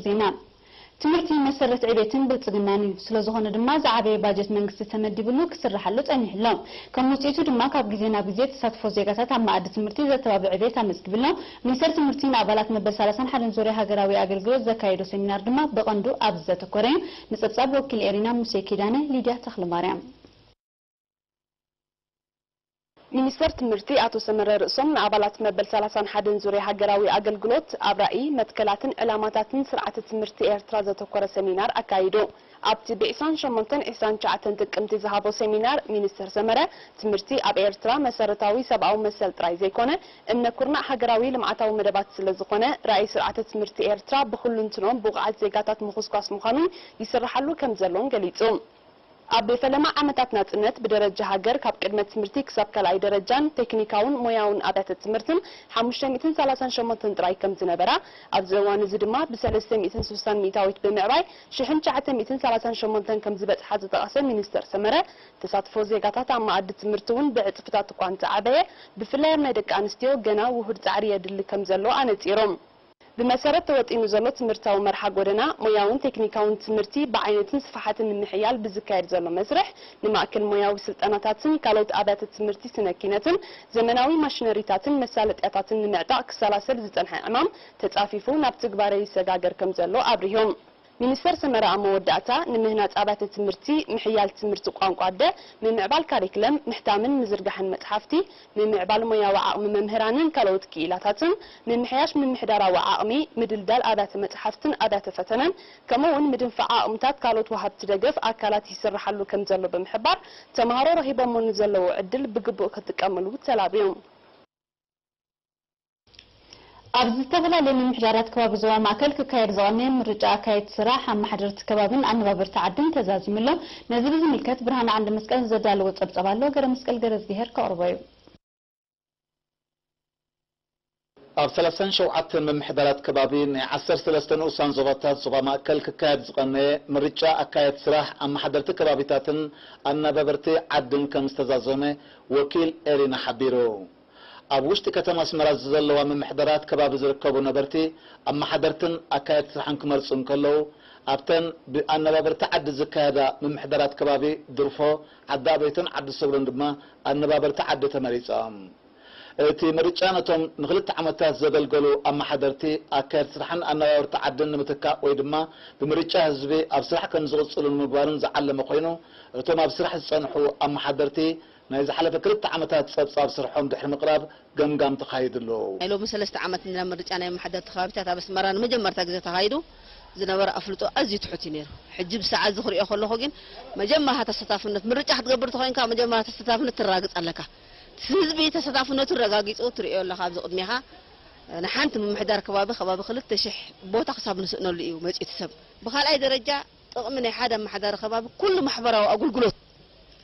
ዜና። ትምህርቲ መሰረት ዕቤትን ብልጽግናን እዩ። ስለዝኾነ ድማ ዝዓበየ ባጀት መንግስቲ ተመዲብሉ ክስርሓሉ ጸኒሑ ኣሎ። ከም ውጽኢቱ ድማ ካብ ግዜ ናብ ግዜ ተሳትፎ ዜጋታት ኣብ መኣዲ ትምህርቲ ዘተባብዕ ዕቤት ኣመዝጊቡ ኣሎ። ሚኒስተር ትምህርቲ ንኣባላት መበል ሰላሳን ሓደን ዙርያ ሃገራዊ ኣገልግሎት ዘካየዶ ሰሚናር ድማ ብቐንዱ ኣብዚ ዘተኮረ እዩ። ንጸብጻብ ወኪል ኤሪና ሙሴ ኪዳነ፣ ሊድያ ተኽለማርያም። ሚኒስተር ትምህርቲ ኣቶ ሰመረ ርእሶም ንኣባላት መበል ሰላሳን ሓደን ዙርያ ሃገራዊ ኣገልግሎት ኣብ ራእይ፣ መትከላትን ዕላማታትን ስርዓተ ትምህርቲ ኤርትራ ዘተኮረ ሰሚናር ኣካይዱ። ኣብቲ ብዒስራን ሸሞንተን ዒስራን ትሽዓተን ጥቅምቲ ዝሃቦ ሰሚናር ሚኒስተር ሰመረ፣ ትምህርቲ ኣብ ኤርትራ መሰረታዊ ሰብኣዊ መሰል ጥራይ ዘይኮነ፣ እምነ ኩርናዕ ሃገራዊ ልምዓታዊ መደባት ስለዝኾነ፣ ራእይ ስርዓተ ትምህርቲ ኤርትራ ብኹሉንትኖም ብቑዓት ዜጋታት ምኹስኳስ ምዃኑን ይስርሓሉ ከምዘሎን ገሊጹ። ኣብ ፈለማ ዓመታት ናጽነት ብደረጃ ሃገር ካብ ቅድመ ትምህርቲ ክሳብ ካልኣይ ደረጃን ቴክኒካውን ሞያውን ኣብያተ ትምህርትን ሓሙሽተ ሚእትን ሰላሳን ሸሞንተን ጥራይ ከም ዝነበራ፣ ኣብዚ እዋን እዚ ድማ ብሰለስተ ሚእትን ስሳን ሚእታዊት ብምዕባይ ሽሕን ትሽዓተ ሚእትን ሰላሳን ሸሞንተን ከም ዝበጽሓ ዝጠቐሰ ሚኒስተር ሰመረ፣ ተሳትፎ ዜጋታት ኣብ መኣዲ ትምህርቲ እውን ብዕጽፍታት እኳ እንተዓበየ፣ ብፍላይ ኣብ ናይ ደቂ ኣንስትዮ ገና ውሁድ ጻዕሪ የድሊ ከም ዘሎ ኣነጺሮም። ብመሰረት ተወጢኑ ዘሎ ትምህርታዊ መርሓ ጎደና፣ ሞያውን ቴክኒካውን ትምህርቲ ብዓይነትን ስፍሓትን ንምሕያል ብዝካየድ ዘሎ መስርሕ፣ ንማእከል ሞያዊ ስልጠናታትን ካልኦት ኣብያተ ትምህርቲ ስነ ኪነትን ዘመናዊ ማሽነሪታትን መሳለጥያታትን ንምዕጣቕ ክሰላሰል ዝጸንሐ ዕማም ተጻፊፉ ናብ ትግባረ ይሰጋገር ከም ዘሎ ኣብሪሆም። ሚኒስተር ሰመረ ኣብ መወዳእታ፣ ንምህናጽ ኣብያተ ትምህርቲ፣ ምሕያል ትምህርቲ ቋንቋ ኣደ፣ ምምዕባል ካሪክለም፣ ምሕታምን ምዝርጋሕን መጽሓፍቲ፣ ምምዕባል ሞያዊ ዓቕሚ መምህራንን ካልኦት ክኢላታትን፣ ምምሕያሽ ምምሕዳራዊ ዓቕሚ፣ ምድልዳል ኣብያተ መጽሓፍትን ኣብያተ ፈተነን፣ ከምኡ'ውን ምድንፋዕ ዓቕምታት ካልኦት ወሃብቲ ደገፍ ኣካላት ይስርሓሉ ከም ዘሎ ብምሕባር፣ ተምሃሮ ረኺቦሞ ንዘለዉ ዕድል ብግቡእ ክጥቀምሉ ተላብዮም። ኣብ ዝተፈላለየ ምምሕዳራት ከባቢ ዞባ ማእከል ክካየድ ዝቐነየ ምርጫ ኣካየድቲ ስራሕ፣ ኣመሓደርቲ ከባብን ኣነባበርቲ ዓድን ተዛዚሙ ኣሎ። ነዚ ብዝምልከት ብርሃነ ዓንደመስቀል ዘዳለዎ ጸብጻብ ኣሎ። ገረመስቀል ገረዝግሄር ከቕርቦ እዩ። ኣብ ሰላሳን ሸውዓተን ምምሕዳራት ከባቢ ናይ ዓሰርተ ሰለስተ ንኡሳን ዞባታት ዞባ ማእከል ክካየድ ዝቐነየ ምርጫ ኣካየድቲ ስራሕ፣ ኣመሓደርቲ ከባቢታትን ኣነባበርቲ ዓድን ከም ዝተዛዘመ ወኪል ኤሪና ሓቢሩ። ኣብ ውሽጢ ከተማ ኣስመራ ዘለዋ ምምሕዳራት ከባቢ ዝርከቡ ነበርቲ፣ ኣመሓደርትን ኣካየድቲ ስራሕን ክመርጹ እንከለዉ፣ ኣብተን ብኣነባበርቲ ዓዲ ዝካየዳ ምምሕዳራት ከባቢ ድርፎ፣ ዓዲ ኣበይቶን ዓዲ ሰብሎን ድማ ኣነባበርቲ ዓዲ ተመሪጾም። እቲ ምርጫ ነቶም ንኽልተ ዓመታት ዘገልገሉ ኣመሓደርቲ፣ ኣካየድቲ ስራሕን ኣነባበርቲ ዓድን ንምትካእ ወይ ድማ ብምርጫ ህዝቢ ኣብ ስራሕ ከም ዝቕጽሉ ንምግባርን ዝዓለመ ኮይኑ፣ እቶም ኣብ ስራሕ ዝጸንሑ ኣመሓደርቲ ናይ ዝሓለፈ ክልተ ዓመታት ጸብጻብ ስርሖም ድሕሪ ምቕራብ ገምጋም ተኻይድሉ። ናይ ሎሚ ሰለስተ ዓመት እንዳ ምርጫ ናይ ኣመሓደርቲ ከባቢታት ኣብ ኣስመራ ንመጀመርታ ግዜ ተኻይዱ ዝነበረ ኣፍልጦ ኣዝዩ ትሑት እዩ ነይሩ። ሕጂ ብሰዓት እዚ ክሪኦ ከለኹ ግን መጀመርያ ተሳታፍነት ምርጫ ክትገብር ተኾይንካ መጀመርያ ተሳታፍነት ትራግጽ ኣለካ። ህዝቢ ተሳታፍነቱ ረጋጊጹ ትሪኦ ኣለኻ ኣብዚ ቅድሜኻ። ንሓንቲ ምምሕዳር ከባቢ ከባቢ ክልተ ሽሕ ቦታ ክሳብ ንስእነሉ እዩ መጺኡ እቲ ሰብ። ብኻልኣይ ደረጃ ጥቕሚ ናይ ሓደ ኣመሓዳሪ ከባቢ ኩሉ ማሕበራዊ ኣገልግሎት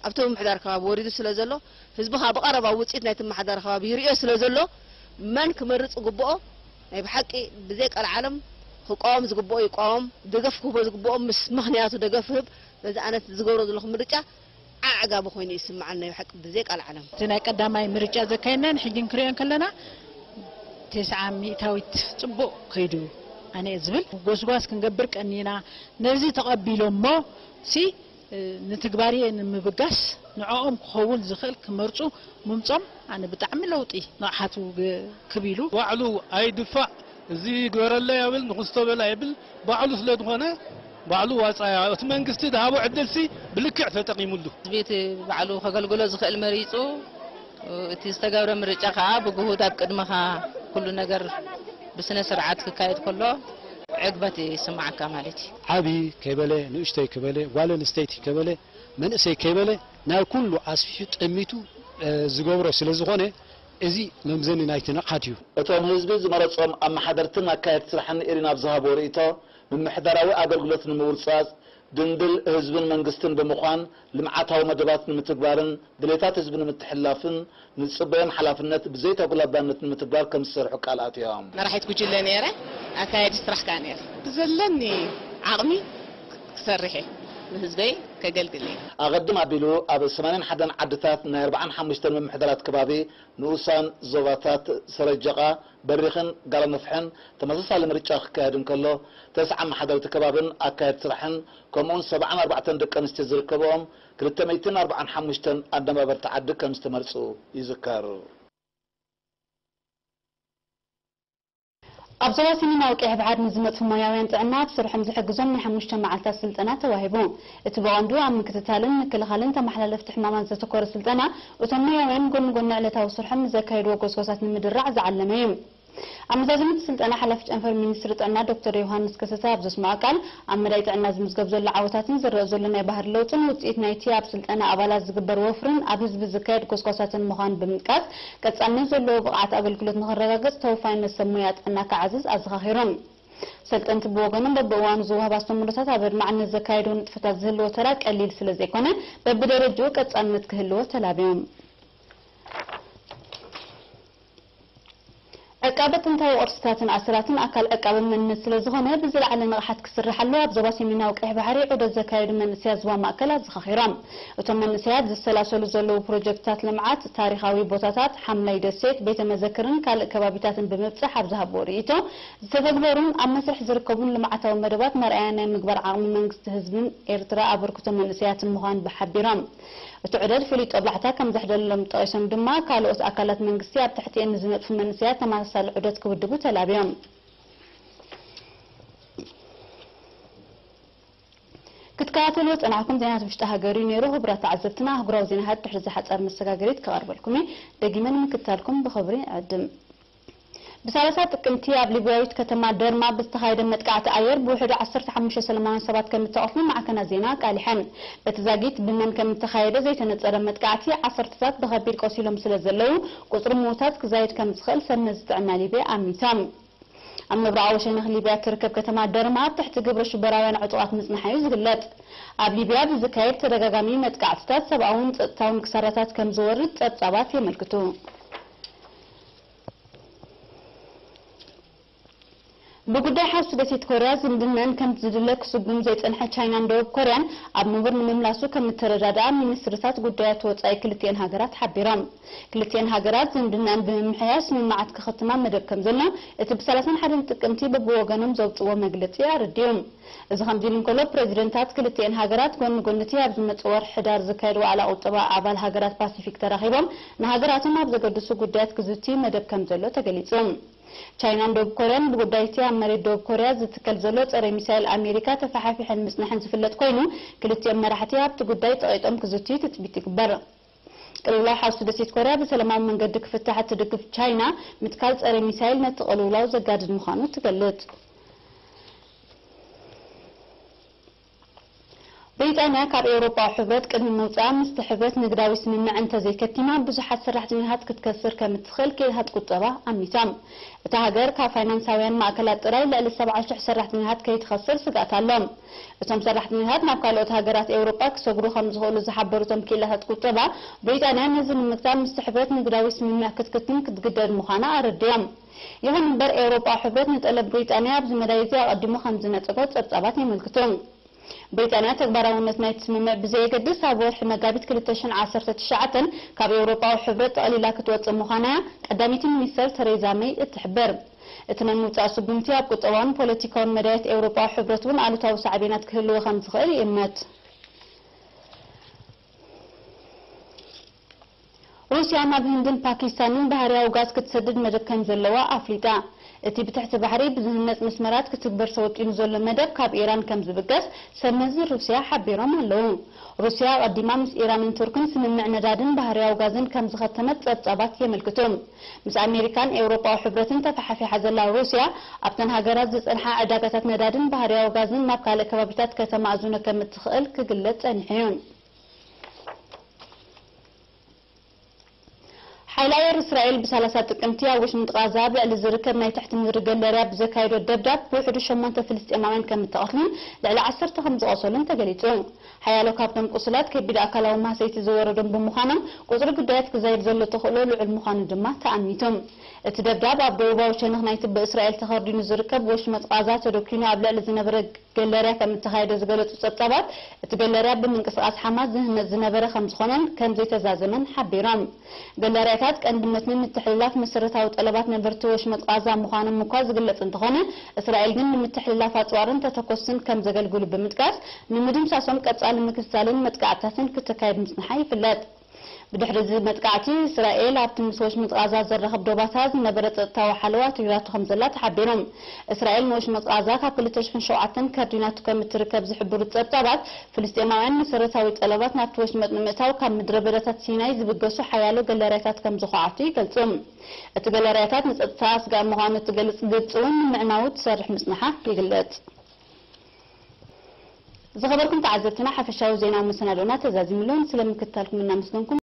ኣብቲ ምምሕዳር ከባቢ ወሪዱ ስለ ዘሎ፣ ህዝቢ ከኣ ብቐረባ ውጽኢት ናይቲ ምምሕዳር ከባቢ ይርእዮ ስለ ዘሎ፣ መን ክመርጽ ዝግብኦ ናይ ብሓቂ ብዘይ ቀልዓለም ክቃወም ዝግብኦ ይቃወም፣ ደገፍ ክህቦ ዝግብኦ ምስ ምኽንያቱ ደገፍ ይህብ። በዚ ኣነት ዝገብሮ ዘለኹ ምርጫ ዓዕጋቢ ኮይኑ ይስምዓኒ ናይ ብሓቂ ብዘይ ቀልዓለም። እቲ ናይ ቀዳማይ ምርጫ ዘካየድናን ሕጂ ንክሪኦን ከለና፣ ተስዓ ሚእታዊት ጽቡቕ ከይዱ ኣነ እየ ዝብል። ጎስጓስ ክንገብር ቀኒና፣ ነዚ ተቐቢሎሞ ሲ፣ እ፣ ንትግባርየ ንምብጋስ ንዕኦም ክኸውን ዝኽእል ክመርጹ ምምጾም ኣነ ብጣዕሚ ለውጢ ንቕሓቱ ግ-፣ ክብ ኢሉ። ባዕሉ ኣይድፋዕ፣ እዚ ግበረለይ ኣይብል፣ ንኽስቶ በል ኣይብል፣ ባዕሉ ስለ ዝኾነ ባዕሉ ዋጻያ። እቲ መንግስቲ ዝሃቦ ዕድልሲ ብልክዕ ተጠቒሙሉ። ህዝቢ እቲ ባዕሉ ከገልግሎ ዝኽእል መሪጹ፣ እቲ ዝተገብረ ምርጫ ከኣ ብግሁድ ኣብ ቅድመኻ ኩሉ ነገር ብስነ ስርዓት ክካየድ ከሎ ዕግበት ይስምዓካ ማለት እዩ። ዓቢ ከይበለ፣ ንእሽተይ ከይበለ፣ ጓል ኣንስተይቲ ከይበለ፣ መንእሰይ ከይበለ፣ ናይ ኩሉ ኣስፊሑ ጠሚቱ፣ እ፣ ዝገብሮ ስለ ዝኾነ፣ እዚ መምዘኒ ናይቲ ንቕሓት እዩ። እቶም ህዝቢ ዝመረጾም ኣመሓደርትን ኣካየድቲ ስራሕን ኤሪና ኣብ ዝሃብዎ ርእይቶ፣ ምምሕዳራዊ ኣገልግሎት ንምውርጻጽ፣ ድንድል ህዝብን መንግስትን ብምዃን፣ ልምዓታዊ መደባት ንምትግባርን ድሌታት ህዝቢ ንምትሕልላፍን ንጽበዮን ሓላፍነት ብዘይተጉላባነት ንምትግባር ከም ዝሰርሑ ቃል ኣትዮም። መራሒት ጉጅለ ነይረ፣ ኣካያዲ ስራሕ ከኣ ነይረ። ብዘለኒ ዓቕሚ ክሰርሕ እየ። ንህዝበይ ከገልግል እዩ። ኣቐድም ኣቢሉ ኣብ ሰማንያን ሓደን ዓድታት ናይ ኣርብዓን ሓሙሽተን ምምሕዳራት ከባቢ ንኡሳን ዞባታት ሰረጀቓ፣ በሪኽን ጋላነፍሕን ተመሳሳሊ ምርጫ ክካየድ እንከሎ፣ ተስዓ ኣመሓደርቲ ከባብን ኣካየድቲ ስራሕን ከምኡውን ሰብዓን ኣርባዕተን ደቂ ኣንስትዮ ዝርከብኦም ክልተ ሚእትን ኣርባዓን ሓሙሽተን ኣደማበርቲ ዓዲ ከም ዝተመርጹ ይዝከር። ኣብ ዞባ ሰሜናዊ ቀይሕ ባሕሪ ንዝመጽኡ ሞያውያን ጥዕና ኣብ ስርሖም ዝሕግዞም ናይ ሓሙሽተ መዓልታት ስልጠና ተዋሂቡ። እቲ ብቐንዱ ኣብ ምክትታልን ምክልኻልን ተመሓላለፍቲ ሕማማት ዘተኮረ ስልጠና፣ እቶም ሞያውያን ጎኒ ጎኒ ዕለታዊ ስርሖም ንዘካየድዎ ጎስጓሳት ንምድራዕ ዝዓለመ እዩ። ኣብ መዛዘሚ እቲ ስልጠና ሓላፊ ጨንፈር ሚኒስትሪ ጥዕና ዶክተር ዮሃንስ ከሰተ ኣብ ዘስምዖ ቃል፣ ኣብ መዳይ ጥዕና ዝምዝገብ ዘሎ ዓወታትን ዝረኣ ዘሎ ናይ ባህሪ ለውጥን ውጽኢት ናይቲ ኣብ ስልጠና ኣባላት ዝግበር ወፍርን ኣብ ህዝቢ ዝካየድ ጎስጓሳትን ምዃኑ ብምጥቃስ፣ ቀጻልነት ዘለዎ ብቕዓት ኣገልግሎት ንኽረጋገጽ ተወፋይነት ሰብ ሞያ ጥዕና ክዓዝዝ ኣዘኻኺሮም። ሰልጠንቲ ብወገኖም በብእዋኑ ዝወሃብ ኣስተምህሮታት ኣብ ኣድማዕነት ዘካየድዎ ንጥፈታት ዝህልዎ ተራ ቀሊል ስለዘይኮነ በብደረጅኡ ቀጻልነት ክህልዎ ተላብዮም። ዕቃበ ጥንታዊ ቅርስታትን ኣስራትን ኣካል ዕቃበ መንነት ስለዝኾነ ብዝለዓለ ንቕሓት ክስርሓሉ ኣብ ዞባ ሰሜናዊ ቀይሕ ባሕሪ ዑደት ዘካየዱ መንእሰያት ዞባ ማእከል ኣዘኻኺሮም። እቶም መንእሰያት ዝሰላሰሉ ዘለዉ ፕሮጀክትታት ልምዓት ታሪኻዊ ቦታታት፣ ሓምላይ ደሴት፣ ቤተ መዘክርን ካልእ ከባቢታትን ብምብጻሕ ኣብ ዝሃብዎ ርእይቶ፣ ዝተተግበሩን ኣብ መስርሕ ዝርከቡን ልምዓታዊ መደባት መርኣያ ናይ ምግባር ዓቕሚ መንግስቲ ህዝብን ኤርትራ ኣበርክቶ መንእሰያትን ምዃኑ ሓቢሮም። እቲ ዑደት ፍሉይ ጦብላሕታ ከም ዘሕደረሎም ጠቒሶም ድማ፣ ካልኦት ኣካላት መንግስቲ ኣብ ትሕቲኤን ንዝነጥፉ መንእሰያት ተመሳሳሊ ዑደት ክውድቡ ተላብዮም። ክትከታተልዎ ዝጸናሕኩም ዜናታት ውሽጢ ሃገር እዩ ነይሩ። ክቡራት ተዓዘብትና፣ ኣህጉራዊ ዜናታት ድሕሪ እዚ ሓጻር መሰጋገሪት ክቐርበልኩም እዩ። ደጊመ ንምክትታልኩም ብኽብሪ እዕድም። ብሳልሳ ጥቅምቲ ኣብ ሊብያዊት ከተማ ደርማ ብዝተኻየደ መጥቃዕቲ ኣየር ብውሕዱ ዓሰርተ ሓሙሽተ ሰላማውያን ሰባት ከም እተቐትሉ ማዕከናት ዜና ኣቃሊሐን። በቲ ዛጊት ብመን ከም እተኻየደ ዘይተነጸረ መጥቃዕቲ ዓሰርተታት ብኸቢድ ቆሲሎም ስለ ዘለዉ፣ ቁጽሪ ምዉታት ክዛይድ ከም ዝኽእል ሰብ መዚ ጥዕና ሊብያ ኣሚቶም። ኣብ ምብራቓዊ ሸነኽ ሊብያ እትርከብ ከተማ ደርማ ኣብ ትሕቲ ግብረ ሽበራውያን ዕጡቓት ምጽንሓ እዩ ዝግለጽ። ኣብ ሊብያ ብዝካየድ ተደጋጋሚ መጥቃዕትታት ሰብኣውን ጸጥታውን ክሳራታት ከም ዝወርድ ጸብጻባት የመልክቱ። ብጉዳይ ሓውሲ ደሴት ኮርያ ዝምድነን ከምቲ ዝድለ ክስጉም ዘይጸንሐ ቻይናን ደቡብ ኮርያን ኣብ ንቡር ንምምላሱ ከም እተረዳድኣ ሚኒስትርታት ጉዳያት ወጻኢ ክልቲኤን ሃገራት ሓቢሮም። ክልቲኤን ሃገራት ዝምድነኣን ብምምሕያሽ ስምምዓት ክኽትማ መደብ ከም ዘሎ እቲ ብ ሰላሳን ሓደን ጥቅምቲ በብወገኖም ዘውጽዎ መግለጺ ኣረዲኡ። እዚ ከምዚ ኢሉ እንከሎ ፕሬዚደንታት ክልቲኤን ሃገራት ጎኒ ጎኒ እቲ ኣብ ዝመጽእ ወርሒ ሕዳር ዝካየድ ዋዕላ ቁጠባ ኣባል ሃገራት ፓሲፊክ ተራኺቦም ንሃገራቶም ኣብ ዘገድሱ ጉዳያት ክዝትዩ መደብ ከም ዘሎ ተገሊጹ። ቻይናን ደቡብ ኮርያን ብጉዳይ እቲ ኣብ መሬት ደቡብ ኮርያ ዝትከል ዘሎ ጸረ ሚሳይል ኣሜሪካ ተፈሓፊሐን ምጽንሐን ዝፍለጥ ኮይኑ፣ ክልቲኦም መራሕቲ ኣብቲ ጉዳይ ጸቒጦም ክዝትዩ ትጽቢት ይግበር። ቅልውላው ሓውሲ ደሴት ኮርያ ብሰላማዊ መንገዲ ክፍታሕ እትድግፍ ቻይና፣ ምትካል ጸረ ሚሳይል ነቲ ቅልውላው ዘጋድድ ምዃኑ ትገልጽ። ብሪጣንያ ካብ ኤውሮጳዊ ሕብረት ቅድሚ ምውጽኣ ምስቲ ሕብረት ንግዳዊ ስምምዕ እንተዘይከቲማ ብዙሓት ሰራሕተኛታት ክትከስር ከም እትኽእል ኪኢላታት ቁጠባ ኣሚቶም። እታ ሃገር ካብ ፋይናንሳውያን ማእከላት ጥራይ ልዕሊ ሰብዓ ሽሕ ሰራሕተኛታት ከይትኸስር ስግኣት ኣሎ። እቶም ሰራሕተኛታት ናብ ካልኦት ሃገራት ኤውሮጳ ክሰግሩ ከም ዝኽእሉ ዝሓበሩ እቶም ክኢላታት ቁጠባ፣ ብሪጣንያ ነዚ ንምግታእ ምስቲ ሕብረት ንግዳዊ ስምምዕ ክትክትን ክትግደድ ምዃና ኣረዲኦም። ይኹን እምበር ኤውሮጳዊ ሕብረት ንጠለብ ብሪጣንያ ኣብዚ መዳይ እዚ ኣቐዲሙ ከም ዝነጸጎ ጸብጻባት የመልክቱ። ብሪጣንያ ተግባራውነት ናይቲ ስምምዕ ብዘየገድስ ኣብ ወርሒ መጋቢት ክልተ ሽሕን ዓሰርተ ትሽዓተን ካብ ኤውሮጳዊ ሕብረት ጠቕሊላ ክትወጽእ ምዃና ቀዳመይቲ ሚኒስተር ተሬዛ መይ እትሕብር። እቲ ናይ ምውጻእ ስጉምቲ ኣብ ቁጠባውን ፖለቲካውን መዳያት ኤውሮጳዊ ሕብረት እውን ኣሉታዊ ሳዕቤናት ክህልዎ ከም ዝኽእል ይእመት። ሩስያ ናብ ህንድን ፓኪስታንን ባህርያዊ ጋዝ ክትሰድድ መደብ ከም ዘለዋ ኣፍሊጣ። እቲ ብትሕቲ ባሕሪ ብዝህነጽ መስመራት ክትግበር ተወጢኑ ዘሎ መደብ ካብ ኢራን ከም ዝብገስ ሰብ መዚ ሩስያ ሓቢሮም ኣለዉ። ሩስያ ኣቐዲማ ምስ ኢራንን ቱርክን ስምምዕ ነዳድን ባህርያዊ ጋዝን ከም ዝኸተመት ጸብጻባት የመልክቱ። ምስ ኣሜሪካን ኤውሮጳዊ ሕብረትን ተፈሓፊሓ ዘላ ሩስያ፣ ኣብተን ሃገራት ዝጸንሓ ዕዳጋታት ነዳድን ባህርያዊ ጋዝን ናብ ካልእ ከባቢታት ከተማእዝኖ ከም እትኽእል ክግለጽ ጸኒሑ እዩ። ሓይሊ ኣየር እስራኤል ብ30 ጥቅምቲ ኣብ ወሽመጥ ቓዛ ኣብ ልዕሊ ዝርከብ ናይ ትሕቲ ምድሪ ገለርያ ብዘካየዶ ደብዳብ ብውሕዱ ሸሞንተ ፍልስጤማውያን ከም እተቐትሉን ልዕሊ ዓሰርተ ከም ዝቖሰሉን ተገሊጹ። ሓያሎ ካብቶም ቁስላት ከቢድ ኣካላዊ ማህሰይቲ ዝወረዶም ብምዃኖም፣ ቁጽሪ ግዳያት ክዛይድ ዘሎ ተኽእሎ ልዑል ምዃኑ ድማ ተኣሚቱ። እቲ ደብዳብ ኣብ ደቡባዊ ሸነኽ ናይቲ ብእስራኤል ተኸርዲኑ ዝርከብ ወሽመጥ ቓዛ ተደኲኑ ኣብ ልዕሊ ዝነበረ ገለርያ ከም እተኻየደ ዝገለጹ ጸብጻባት፣ እቲ ገለርያ ብምንቅስቓስ ሓማስ ዝህነጽ ዝነበረ ከም ዝኾነን ከም ዘይተዛዘመን ሓቢሮም። ገለርያታት ቀንድነት ንምትሕልላፍ መሰረታዊ ጠለባት ነበርቲ ወሽመጥ ቓዛ ምዃኖም እኳ ዝግለጽ እንተኾነ፣ እስራኤል ግን ንምትሕልላፍ ኣጽዋርን ተተኮስትን ከም ዘገልግሉ ብምጥቃስ፣ ንምድምሳሶም ቀጻሊ ምክትታልን መጥቃዕትታትን ክተካይድ ምጽንሓ ይፍለጥ። ብድሕሪ እዚ መጥቃዕቲ፣ እስራኤል ኣብቲ ምስ ወሽመጥ ቓዛ ዘራኽብ ዶባታ ዝነበረ ጸጥታዊ ሓለዋ ትሪራቶ ከም ዘላ ተሓቢሩ። እስራኤል ንወሽመጥ ቓዛ ካብ ክልተ ሽሕን ሸውዓተን ከርዲናቱ ከም እትርከብ ዝሕብሩ ጸብጻባት፣ ፍልስጤማውያን መሰረታዊ ጠለባት ናብቲ ወሽመጥ ንምእታው ካብ ምድረ በዳታት ሲናይ ዝብገሱ ሓያሎ ገለርያታት ከም ዝኹዓቱ ይገልጹ። እቲ ገለርያታት ንጸጥታ ኣስጋኢ ምዃኑ እትገልጽ ግብጺ እውን ንምዕናዉ ትሰርሕ ምጽንሓ ይግለጽ። ዝኸበርኩም ተዓዘብትና፣ ሓፈሻዊ ዜናዊ መሰናዶና ተዛዚሙ ኣሎ። ስለምክትታልኩም እናመስገንኩም፣